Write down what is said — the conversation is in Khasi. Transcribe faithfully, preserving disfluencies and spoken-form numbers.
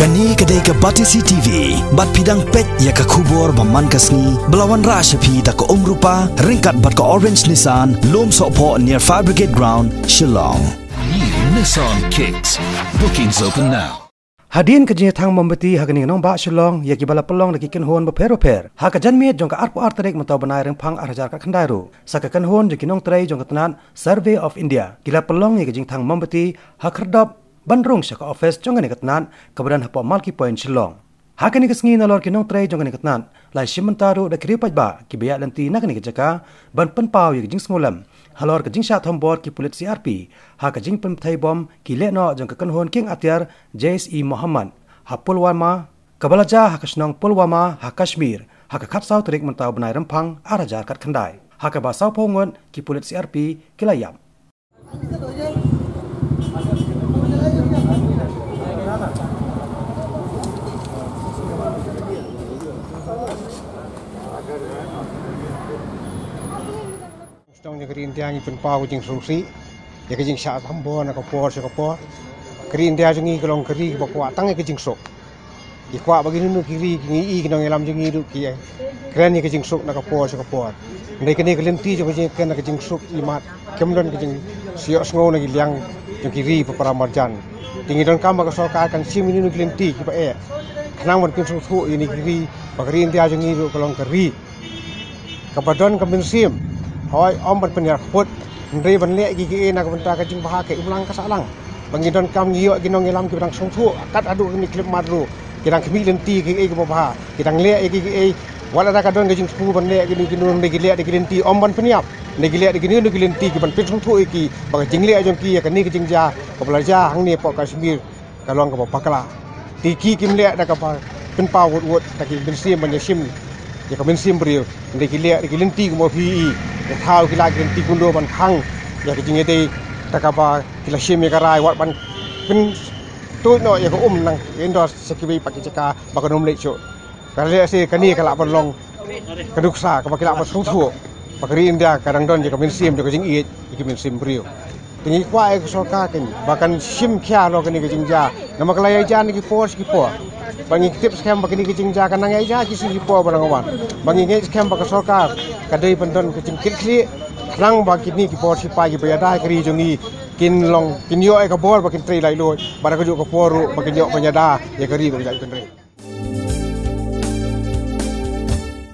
Kane ka dei ka Batesi T V, bad phi dang peit ïa ka khubor ba man ka sngi, ba la wanrah sha phi da ka Umrupa, ryngkat bad ka Orange Nissan, Lumsohphoh near Fire Brigade Ground, Shillong. New Nissan Kicks. Bookings open now. Hadien ka jingïathang mombati ha kane ka nongbah Shillong ïa kiba la pynlong da ki kynhun bapher bapher ha ka janmiet jong ka arphew ar tarik mynta u bnai Rymphang ar hajar khatkhyndai ruh, sa ka kynhun jong ki nongtrei jong ka tnat Survey of India ki la pynlong ïa ka jingthang mombati ha khyrdop ban rung sha ka office jong kane ka tnat kaba don hapoh Malki Point Shillong. Ha kane ka sngi nalor ki nongtrei jong kane ka tnat la shim bynta ruh da ki riew paidbah kiba ïaid lynti na kane ka jaka ban pynpaw ïa ka jingsngewlem halor ka jingshah thombor ki pulit C R P ha ka jingpynbthei bom ki lehnoh jong ka kynhun kieng atiar Jaish-e-Mohammed ha Pulwama, kaba la jia ha ka shnong Pulwama ha Kashmir ha ka khatsaw tarik mynta u bnai Rymphang ar hajar khatkhyndai, ha kaba sawphew ngut ki pulit C R P ki la ïap. Shnong jong ka ri India ngi pynpaw ka jingsngewsih ïa ka jingshah thombor na ka por sha ka por. Ka ri India jong ngi ka long ka ri ba kwah tang ïa ka jingsuk. Ngi kwah ba kino kino ki ri, ki ngi i ki nongïalam jong ngi ruh ki kren ïa ka jingsuk na ka por sha ka por. Hynrei kane ka lynti jong ka jingkren na ka jingsuk, imat kim don ka jingïohsngew na ki liang jong ki ri ba para marjan. Te ngi donkam ba ka sorkar kan shim kino kino ki lynti kiba eh, khnang ban pynsngewthuh ïa kine ki ri ba ka ri India jong ngi ruh ka long ka ri kaba don ka mynsiem. Hooid, ym ban pynïar kput, hynrei ban leh ïa kiei kiei na ka bynta ka jingbha, ka imlang ka sahlang. Ba ngi donkam ngi ïoh ki nongïalam kiba dang sngewthuh, kat haduh kine ki khyllipmat ruh ki dang khmih lynti ïa kiei kiba bha, ki dang leh ïa kiei kiei. Wat lada ka don ka jingthmu ban leh kino kino, hynrei ki leh da ki lynti, ym ban pynïap, hynrei ki leh da kino kino ki lynti kiban pynsngewthuh ïa ki ba ka jingleh jong ki ïa kane ka jingjia kaba la jia hangne hapoh Kashmir ka long kaba bakla. Te ki kim leh da kaba pynpaw wut wut da ki mynsiem ban ïashim ïa ka mynsiem briew, hynrei ki leh da ki lynti kumba phi i. Ïa thaw ki la ki lynti kumno ban khang ïa ka jingïadei da kaba ki la shim ïa ka rai, wat ban pyntuid noh ïa ka um nang indoor sha kiwei pat ki jaka ba kan ym leit shuh. Ka lehse kane ka lah ban long ka nuksa kaba ki lah ban sngewthuh ba ka ri India ka dang don ïa ka mynsiem jong ka jingïeit ïa ki mynsiem briew. Te ngi kwah ïa ka sorkar kane ba kan shim khia halor kane ka jingjia, namar ka la ïa jia na ki por sha ki por. Ba ngi tip skhem ba kane ka jingjia kan nang ïa jia ki sngi ki por ba la wan. Ba ngi ngeit skhem ba ka sorkar ka dei ban don ka jingkitkhlieh khnang ba kine ki bor sipai kiba ïada ha ka ri jong ngi kin long, kin ïoh ïa ka bor ba kin trei laitluid, bad ha kajuh ka por ruh ba kin ïoh ban ïada ïa ka ri ba ka jaitbynriew.